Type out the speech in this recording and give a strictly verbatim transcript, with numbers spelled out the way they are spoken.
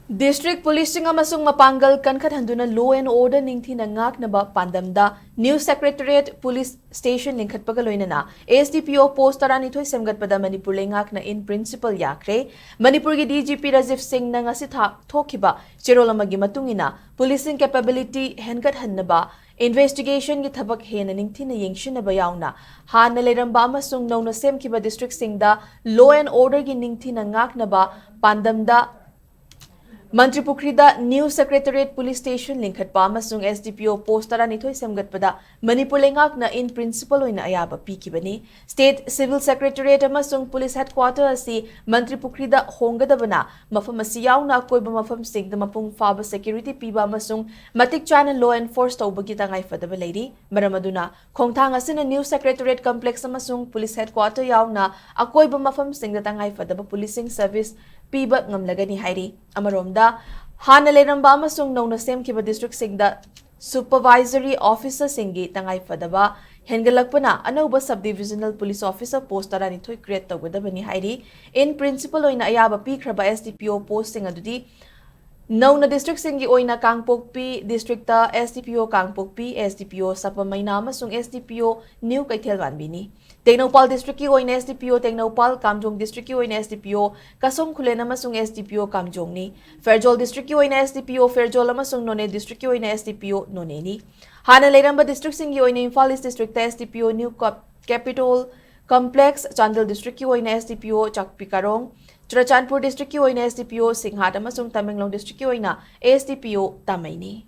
District policeꯁꯤꯡ ꯑꯃꯁꯨꯡ ꯃꯄꯥꯡꯒꯜ ꯀꯟꯈꯠꯍꯟꯗꯨꯅ law and order ꯅꯤꯡꯊꯤꯅ ꯉꯥꯛꯅꯕ ꯄꯥꯟꯗꯝꯗ New Secretariat Police Station ꯂꯤꯡꯈꯠꯄꯒ ꯂꯣꯏꯅꯅ S D P O post ꯇꯔꯥꯅꯤꯊꯣꯏ ꯁꯦꯝꯒꯠꯄꯗ ꯃꯅꯤꯄꯨꯔ ꯂꯩꯉꯥꯛꯅ in principle ꯌꯥꯈ꯭ꯔꯦ꯫ ꯃꯅꯤꯄꯨꯔꯒꯤ D G P Rajiv Singhꯅ ꯉꯁꯤ ꯊꯥ ꯊꯣꯛꯈꯤꯕ ꯆꯦꯔꯣꯜ ꯑꯃꯒꯤ ꯃꯇꯨꯡ ꯏꯟꯅ policing capability ꯍꯦꯟꯒꯠꯍꯟꯅꯕ, investigationꯒꯤ ꯊꯕꯛ ꯍꯦꯟꯅ ꯅꯤꯡꯊꯤꯅ ꯌꯦꯡꯁꯤꯟꯅꯕ ꯌꯥꯎꯅ ꯍꯥꯟꯅ ꯂꯩꯔꯝꯕ ꯑꯃꯁꯨꯡ ꯅꯧꯅ ꯁꯦꯝꯈꯤꯕ districtꯁꯤꯡꯗ law and orderꯒꯤ ꯅꯤꯡꯊꯤꯅ ꯉꯥꯛꯅꯕ ꯄꯥꯟꯗꯝꯗ ꯃꯟꯇ꯭ꯔꯤꯄꯨꯈ꯭ꯔꯤꯗ New Secretariat Police Station ꯂꯤꯡꯈꯠꯄ ꯑꯃꯁꯨꯡ S D P O post ꯇꯔꯥꯅꯤꯊꯣꯏ ꯁꯦꯝꯒꯠꯄꯗ ꯃꯅꯤꯄꯨꯔ ꯂꯩꯉꯥꯛꯅ in principle ꯑꯣꯏꯅ ꯑꯌꯥꯕ ꯄꯤꯈꯤꯕꯅꯤ꯫ State Civil Secretariat ꯑꯃꯁꯨꯡ Police Headquarter ꯑꯁꯤ ꯃꯟꯇ꯭ꯔꯤꯄꯨꯈ꯭ꯔꯤꯗ ꯍꯣꯡꯒꯗꯕꯅ, ꯃꯐꯝ ꯑꯁꯤ ꯌꯥꯎꯅ ꯑꯀꯣꯏꯕ ꯃꯐꯝꯁꯤꯡꯗ ꯃꯄꯨꯡ ꯐꯥꯕ security ꯄꯤꯕ ꯑꯃꯁꯨꯡ ꯃꯇꯤꯛ ꯆꯥꯅ law enforce ꯇꯧꯕꯒꯤ ꯇꯉꯥꯏꯐꯗꯕ ꯂꯩꯔꯤ꯫ ꯃꯔꯝ ꯑꯗꯨꯅ, ꯈꯣꯡꯊꯥꯡ ꯑꯁꯤꯅ New Secretariat Complex ꯑꯃꯁꯨꯡ Police Headquarter ꯌꯥꯎꯅ ꯑꯀꯣꯏꯕ ꯃꯐꯝꯁꯤꯡꯗ ꯇꯉꯥꯏꯐꯗꯕ policing service ꯄꯤꯕ ꯉꯝꯂꯒꯅꯤ ꯍꯥꯏꯔꯤ꯫ ꯑꯃꯔꯣꯝꯗ, ꯍꯥꯟꯅ ꯂꯩꯔꯝꯕ ꯑꯃꯁꯨꯡ ꯅꯧꯅ ꯁꯦꯝꯈꯤꯕ districtꯁꯤꯡꯗ supervisory officerꯁꯤꯡꯒꯤ ꯇꯉꯥꯏꯐꯗꯕ ꯍꯦꯟꯒꯠꯂꯛꯄꯅ ꯑꯅꯧꯕ sub-divisional police officer post ꯇꯔꯥꯅꯤꯊꯣꯏ create ꯇꯧꯒꯗꯕꯅꯤ ꯍꯥꯏꯔꯤ꯫ In principle ꯑꯣꯏꯅ ꯑꯌꯥꯕ ꯄꯤꯈ꯭ꯔꯕ S D P O postꯁꯤꯡ ꯑꯗꯨꯗꯤ ꯅꯧꯅ districtꯁꯤꯡꯒꯤ ꯑꯣꯏꯅ ꯀꯥꯡꯄꯣꯛꯄꯤ districtꯇ S D P O ꯀꯥꯡꯄꯣꯛꯄꯤ, S D P O ꯁꯄꯃꯩꯅ ꯑꯃꯁꯨꯡ S D P O New ꯀꯩꯊꯦꯜ ꯃꯥꯟꯕꯤꯅꯤ꯫ ꯇꯦꯡꯅꯧꯄꯥꯜ districtꯀꯤ ꯑꯣꯏꯅ S D P O Tengnoupal, ꯀꯥꯝꯖꯣꯡ districtꯀꯤ ꯑꯣꯏꯅ S D P O ꯀꯁꯣꯝ ꯈꯨꯂꯦꯟ ꯑꯃꯁꯨꯡ S D P O ꯀꯥꯝꯖꯣꯡꯅꯤ꯫ Pherzawl districtꯀꯤ ꯑꯣꯏꯅ S D P O Pherzawl ꯑꯃꯁꯨꯡ ꯅꯣꯅꯦ districtꯀꯤ ꯑꯣꯏꯅ S D P O ꯅꯣꯅꯦꯅꯤ꯫ ꯍꯥꯟꯅ ꯂꯩꯔꯝꯕ districtꯁꯤꯡꯒꯤ ꯑꯣꯏꯅ Imphal East districtꯇ S D P O New Cap-, Capitol Complex, Chandel districtꯀꯤ ꯑꯣꯏꯅ S D P O ꯆꯥꯛꯄꯤ ꯀꯥꯔꯣꯡ, ꯆꯨꯔꯆꯥꯟꯄꯨꯔ districtꯀꯤ ꯑꯣꯏꯅ S D P O ꯁꯤꯡꯍꯥꯠ ꯑꯃꯁꯨꯡ ꯇꯃꯦꯡꯂꯣꯡ districtꯀꯤ ꯑꯣꯏꯅ S D P O ꯇꯥꯃꯩꯅꯤ꯫